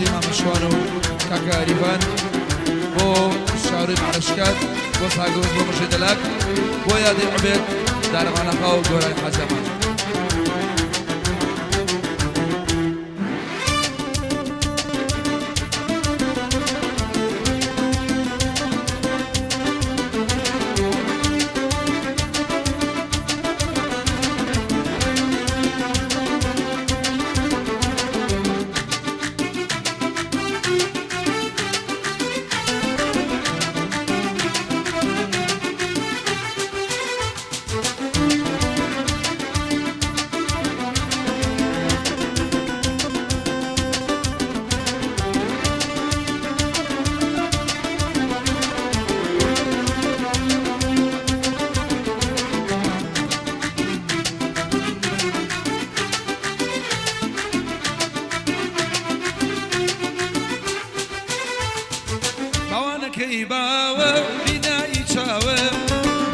یادی مامە شوان و کاکە ئەریڤان، بۆ شاروی مەعرەشکات، بۆ ساگۆز، بۆ مژەی دەلاک، بۆ یادی عوبێد دارەمانەخا و گۆرانی حاجی ئەمان. باوانەکەی باوە بینایی چاوم،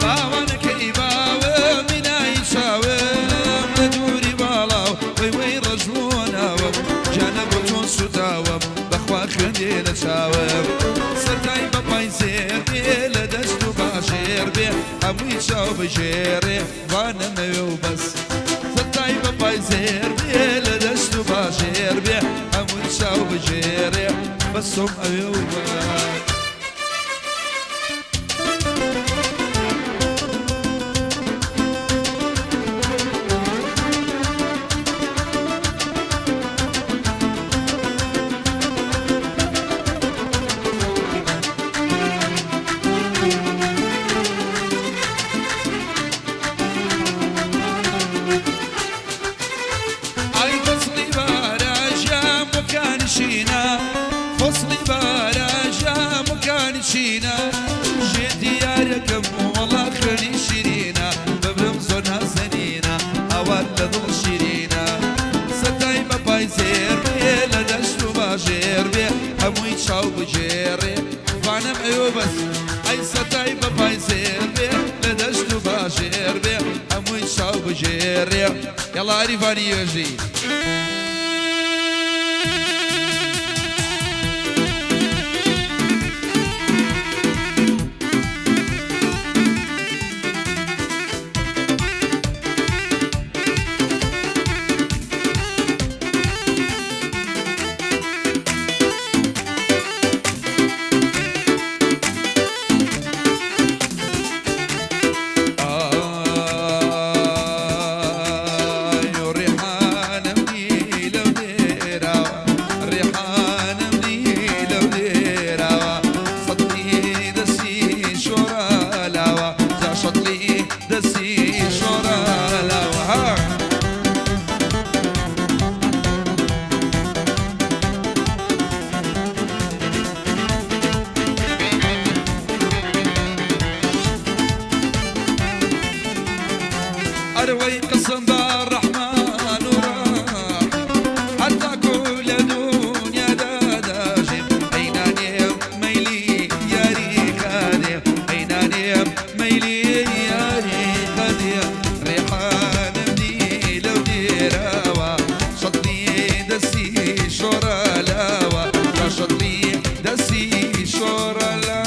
باوانەکەی باوە بینایی چاوم، لە دووری باڵاو وەی وەی ڕەش بووە ناوم، گیانە بۆ تۆ سوتاوم، بەخوا خوێندێ لە چاوم، سەرتای بە پای زێر بێ، لە دەست و باژێر بێ، هەمووی چاو بژێرێ وانەمەوێ و بەس. سەرتای بە پای زێر بێ، لە دەست و باژێر بێ، هەمووی چاو بژێرێ بەسۆم ئەوێ و بەس. ئای فەسڵی باراژام وەکانشینە، فەسڵی باراژام وەکانشینە، ژێ دیارەکەم وەڵا خوێنی شیرینە، ببرم زۆر نازەنینە، ئاوات لە دڵ شیرینە، سەتای بە پای زێر بێ، لە دەشت و باژێر بێ، هەمووی چاو بگێڕێ وانم ئەوێ بەس. ئەی سەتای بە پای زێر بێ، لە دەشت و باژێر بێ، هەمووی چاو بگێڕێ. یاڵا ئەریڤانی یێژی. ئای و ڕێحانم دی لەو دێراوە، ڕێحانم دی لەو دێراوە، سەتڵی دەستی شۆڕالاوە، جا شەتڵی دەستی شۆڕالاوە. ها ئەروەی قسم بە ڕەحمان و ڕەحیم، هەتاکو لە دونیادا دەژیم، ئەی نانێم مەیلی یاری خادێم، ئەی نانێم مەیلی یاری خادێم، ڕێحانم دی لەو دێراوە، شەتڵی دەستی شۆڕەلاوە، جا شەتڵی دەستی شۆڕەلاوە.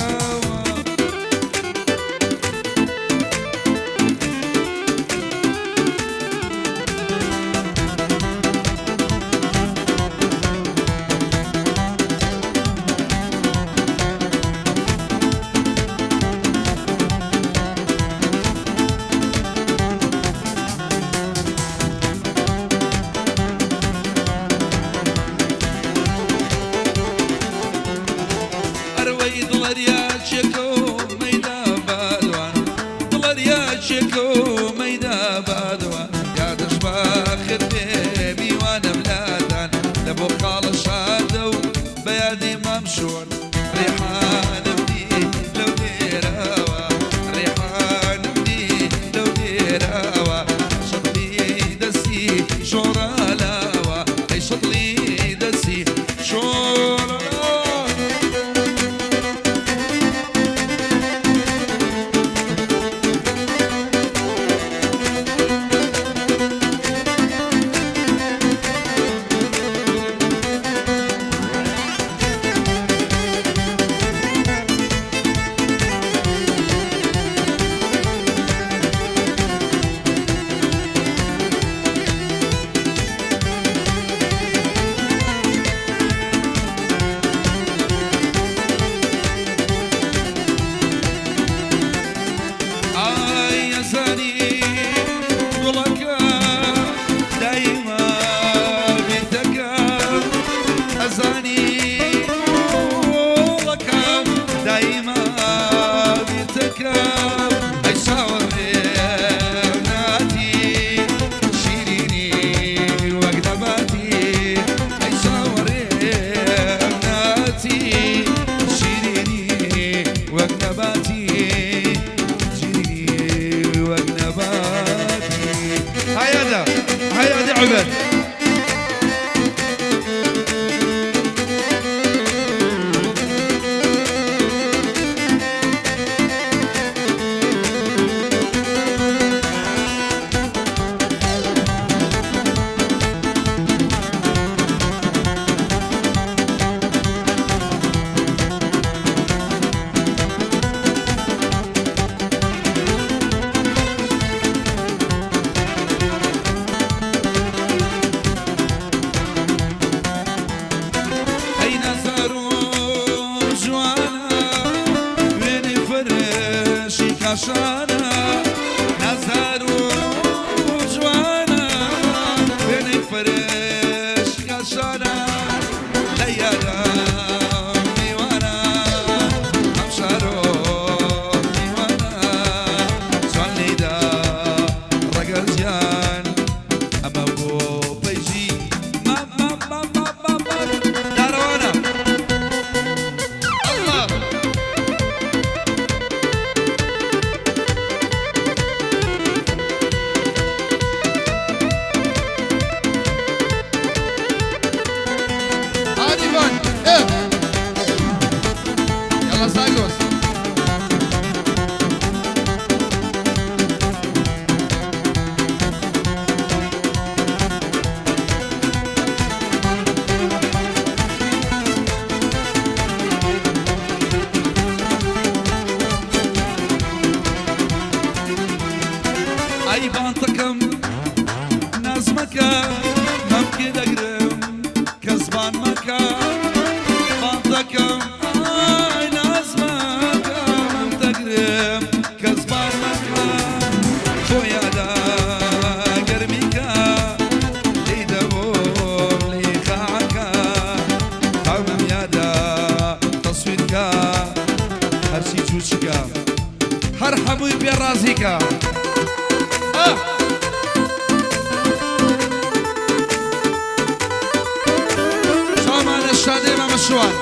ئەروەی دڵەریاچێکە و مەیدا بادوان، دڵەریاچێکە و مەیدا بادوان، یادش باخر بێ میوانم لادان، لە بۆ خاڵە شادە و بە یادی مام شۆن، ڕێحانم دی لەو دێراوە، ڕێحانم دی لەو دێراوە، شەتڵی دەستی شۆڕالاوە، ئەی شەتڵی دەستی شۆڕالاوە. عوبێت. ئەی نازار و جوانە، وێنەی فەرشی کاشانە. نازار و جوانە، وێنەی فەرشی کاشانە. لە یادم میوانە، ئەم شارۆ میوانە. جوان لێیدا ڕەگەزیان، ئەمە بۆ پەیجی مام مام مام مام مام مام دارەوانە. ئەڵڵا. هادیڤان ئێ یاڵا زاگرۆس. ئەی بانتەکەم نازمەکە، مەمکێ دەگرم کەسبان مەکە. بانتەکەم ئای نازمەکە، مەم دەگرم کەسبان مەکە. بۆ یادا گەرمیکە، لێی دەبۆم لیقاعەکە. تاومەم یادا تەسویرکە، هەرچی چوچکە هەر هەمووی پێ ڕازیکە. ئا. چاومانە شادەی مامە شوان،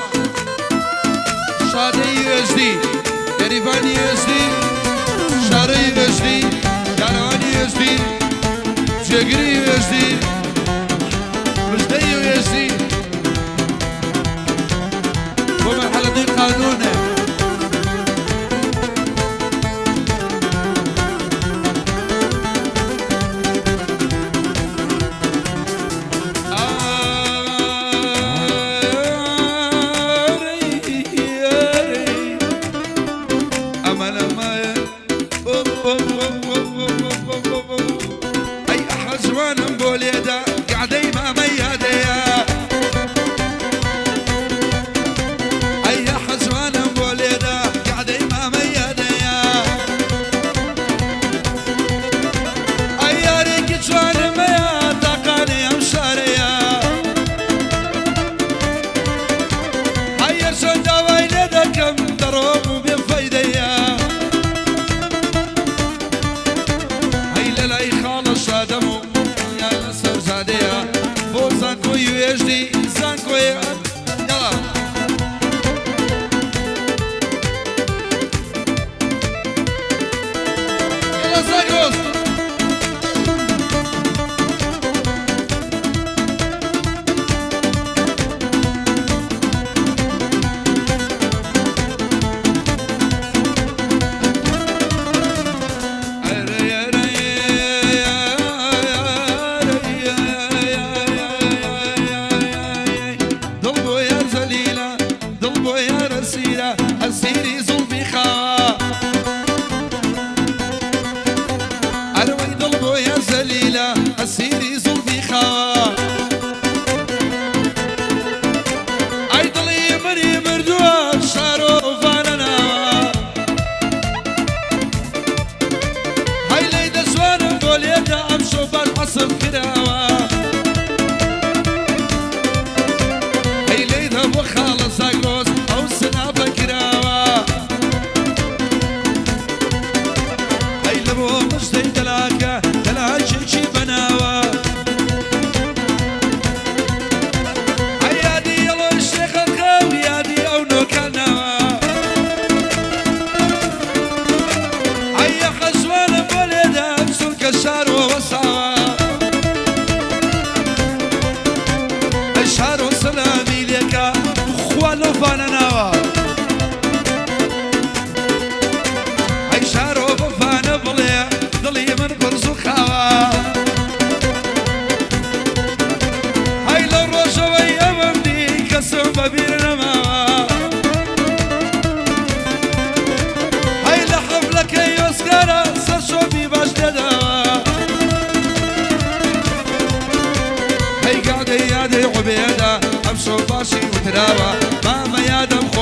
شادەی USD، یەریڤانی USD، شارەی USD، دارەوانی USD، جێگری USD، مژدەی USD بۆ مەرحەلە دووی قانونە. ئەی ئەحەزوانم بۆ لێدا، قعدەی مامەی یادەیە. ئەی ئەحەزوانم بۆ لێدا، قعدەی مامەی یادەیە. ئەی یارێکی جوانمەیە، تاقانەی ئەم شارەیە. ئەی هەرچەند داوای لێ دەکەم، دەڕۆم و بێ فەیدەیە. ئەی لە لای خاڵە شادەم و یان لەسەر زادەیە، بۆ زانکۆی USD، زانکۆی یاڵا. یاڵا زاگرۆس. دڵ بۆ یار زەلیلە، دڵ بۆ یار ئەسیرە، ئەسیری زوڵفی خاوە. ئەرەوەی دڵ بۆ یار زەلیلە، ئەسیری زوڵفی خاوە. ئەی دڵی منی مردووە، شارۆڤانە ناوە. هەی لەی دەجوانم بۆ لێدا، ئەم شەو باش عەسف کراوە. هەی لەیدا بۆ خاڵە زاگرۆس، ئەو سناپە کراوە. ئەی لە بۆ مژدەی دەلاکە، دەلاکێکی بەناوە. ئەی یادی ئەڵۆی شێخەکە و یادی ئەو نۆکانەوە. ئەی یەخە جوانم بۆ لێدا، چونکە شارۆ وەساوە.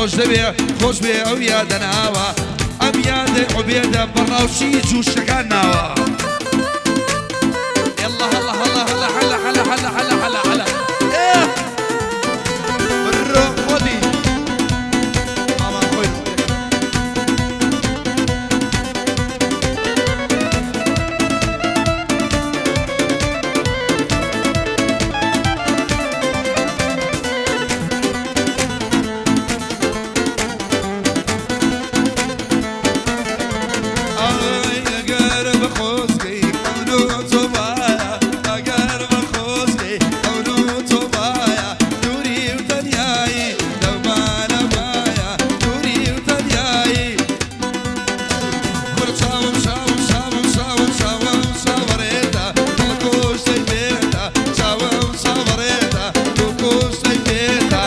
خۆش دەبێ خۆش بێ ئەو یادە ناوە ئەم یادە عوبێدە بەڕاوچی جووشەکان ناوە. يلا هلا هلا هلا هلا هلا هلا هلا هلا هلا ئێ بڕۆ خۆدی ماما خۆی. ئای ئەگەر بە خۆزگەی ئەون و تۆ بایە، ئەگەر بە خۆزگەی ئەون و تۆ بایە، دووری و تەنیایی لەومانە بایە، دووری و تەنیایی. کوڕ چاوم چاوم چاوم چاوم چاوم چاوەڕێتە، دڵ کوشتەی پێتە، چاوم چاوەڕێتە، دڵ کوشتەی پێتە.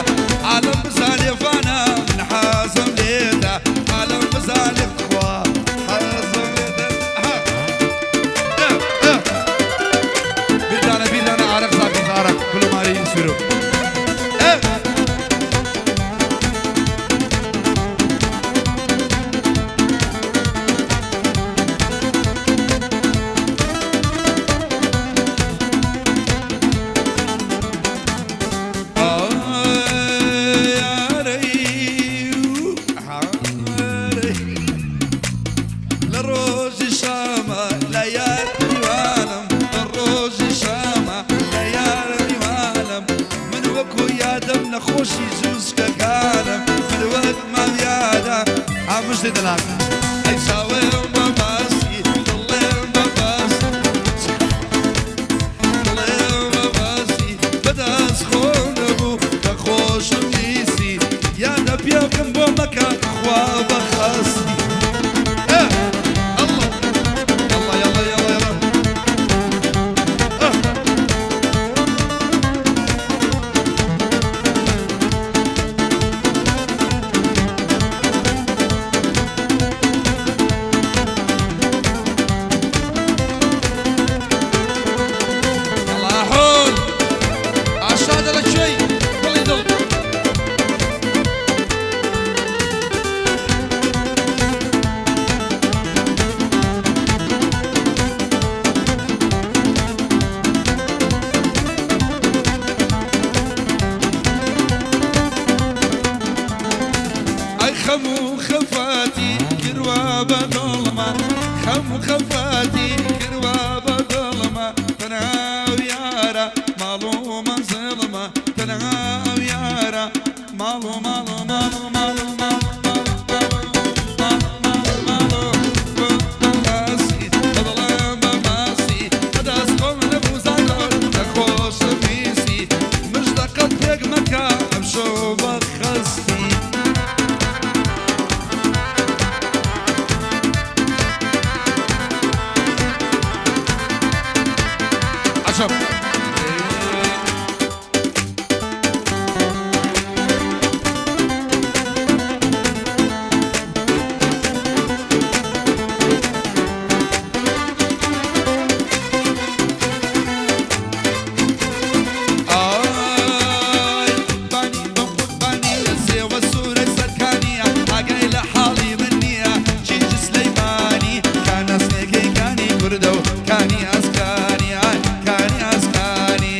عالەم بزانێ فانە من حەزم لێتە، عالەم بزانێ خوا حەزم لێتە. ئەها. ئە، ئە. بیردانە بیردانە ئارەق زاگرۆس ئارەق گوڵماری سوورۆ. ئە. لە ڕۆژی شامە لە یار میوانم، لە ڕۆژی شامە لە یار میوانم، من وەکو یادم نەخۆشی جووسکەکانم، من وەک مام یادە ئامش دەلاک. ئەی چاوم بە باسی دڵێم بە باسی دڵێم بە باسی بەدەست خۆم نەبوو کە خۆشم ویستی، یادە پیاکەم بۆ مەکە خوا بەخەستی. ئە، ئەڵڵا يلا يلا يلا يلا. أه. يلا حول عشان لك شيء ضل يضل. ئەی خەم و خەفاتی کروا بە دڵمە، خەم و خەفاتی کروا بە دڵمە، تەنها و یارە ماڵ و مەنزڵمە، تەنها و یارە ماڵ و ماڵ و ماڵ و ماڵ و ماڵ ئەمشەو بە خەستی. عجب. ئای بانی بە قوربانی سێوە سوورە سەرکانیە، ئاگای لە حاڵی من نییە چیج سلەیمانی، کانەسنێکەی کانی کوردە و کانی ئاسکانی، ئای کانی ئاسکانی.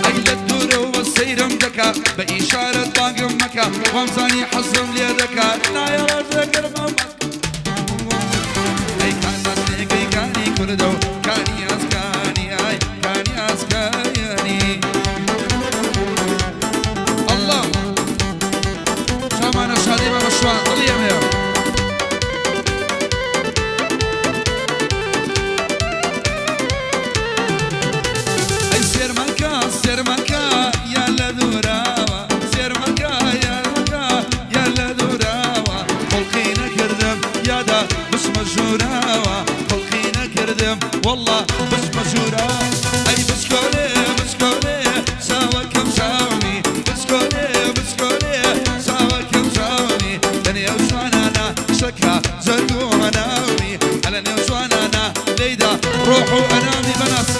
ئەی لە دوورەوە سەیرم دەکا بە ئیشارەت بانگم مەکە، وامزانی حەزم لێ دەکا نایەڵە ژێگەرمە. ئەی کانەسنێکەی کانی کوردە و کانی ئاسکانی، ئای کانی ئاسکانی. الله شامانە شادی بە شوان دڵی ئەمەیە. ئەی سێرمەکە سێرمەکە یا لە دووراوە، سێرمەکە یارمەکە یا لە دووراوە، خڵقی نەکردم یادا بچمە ژووراوە، خڵقی نەکردم والله بچمە ژووراوە. ئەی بچکۆلێ بچکۆلێ چاوەکەم چاومی، بچکۆلێ بچکۆلێ چاوەکەم چاومی، لەنێو شوانە بەنامی بەناس.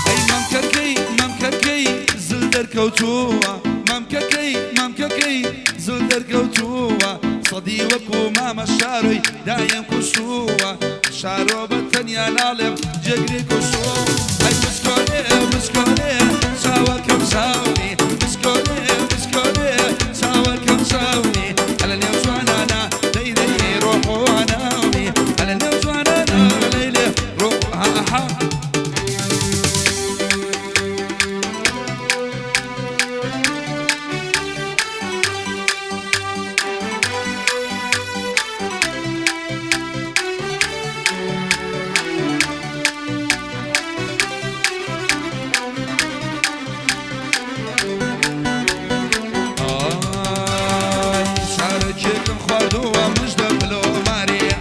ئەی مەمکەکەی مەمکەکەی زل دەرکەوتووە، مەمکەکەی مەمکەکەی زل دەرکەوتووە، سەدی وەکو مامە شارۆی دایم کوشتووە، شارۆ بە تەنیا ناڵێم جێگری کوشتووە. ئەی بچکۆلێ بچکۆلێ چاوەکەم چاونی، بچکۆلێ بچکۆلێ چاوەکەم چاونی، هەلە نێو جوانانە دەی دەی ڕۆح و هەناونی، هەلە نێو جوانانە لەیلێ ڕۆح ها. ئای سارەکێکم خواردووە مژدە بلۆ ماریا،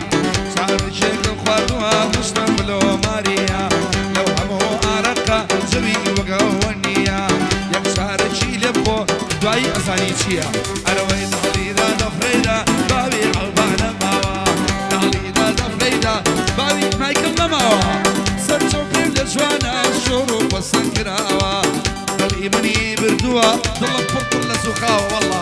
سارەکێکم خواردووە مژدە بلۆ ماریا، لەو هەموو ئارەقە زەوی وەگەوە نییە، یەک سارەکی لێ بخۆ دوایی ئەزانی چییە. ئەرەوەی داڵیدا دەفرەیدا باوی عەلبانە ماوە، داڵیدا دەفرەیدا باوی مایکل نەماوە، سەرچەو پێم لە جوانە شۆڕ و پەسەند کراوە، دڵی منی بردووە دڵم پڕ پڕ لە زووخاوە وەڵڵا.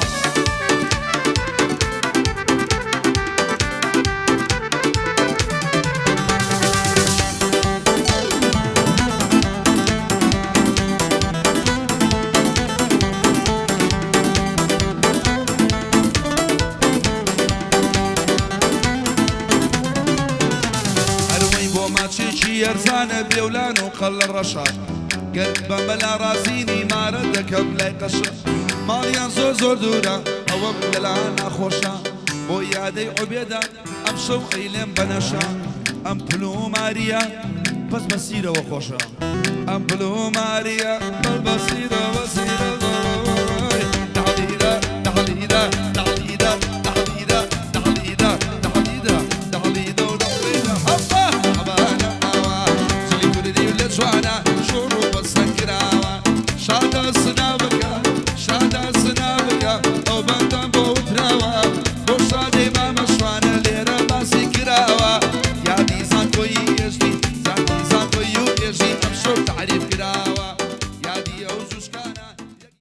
هەروەی بۆ ماچێکی ئەرزانە بێولان و قەلە ڕەشە، گەر بە مەلا ڕازینی مارە دەکەم لای قەشە، ماڵیان زۆر زۆر دوورە ئەوەم لەلا ناخۆشە، بۆ یادەی عوبێدە ئەم شەو ئەیلێم بەنەشە، ئەم پلوماریە بەس بە سیرەوە خۆشە، ئەم پلوماریە بەس بە سیرەوە سیرەوە. داڵیدا داڵیدا داڵیدا داڵیدا داڵیدا داڵیدا داڵیدا و دەفرێدە هەپا ئەبانە ماوە، جلی کوردی لە جوانە.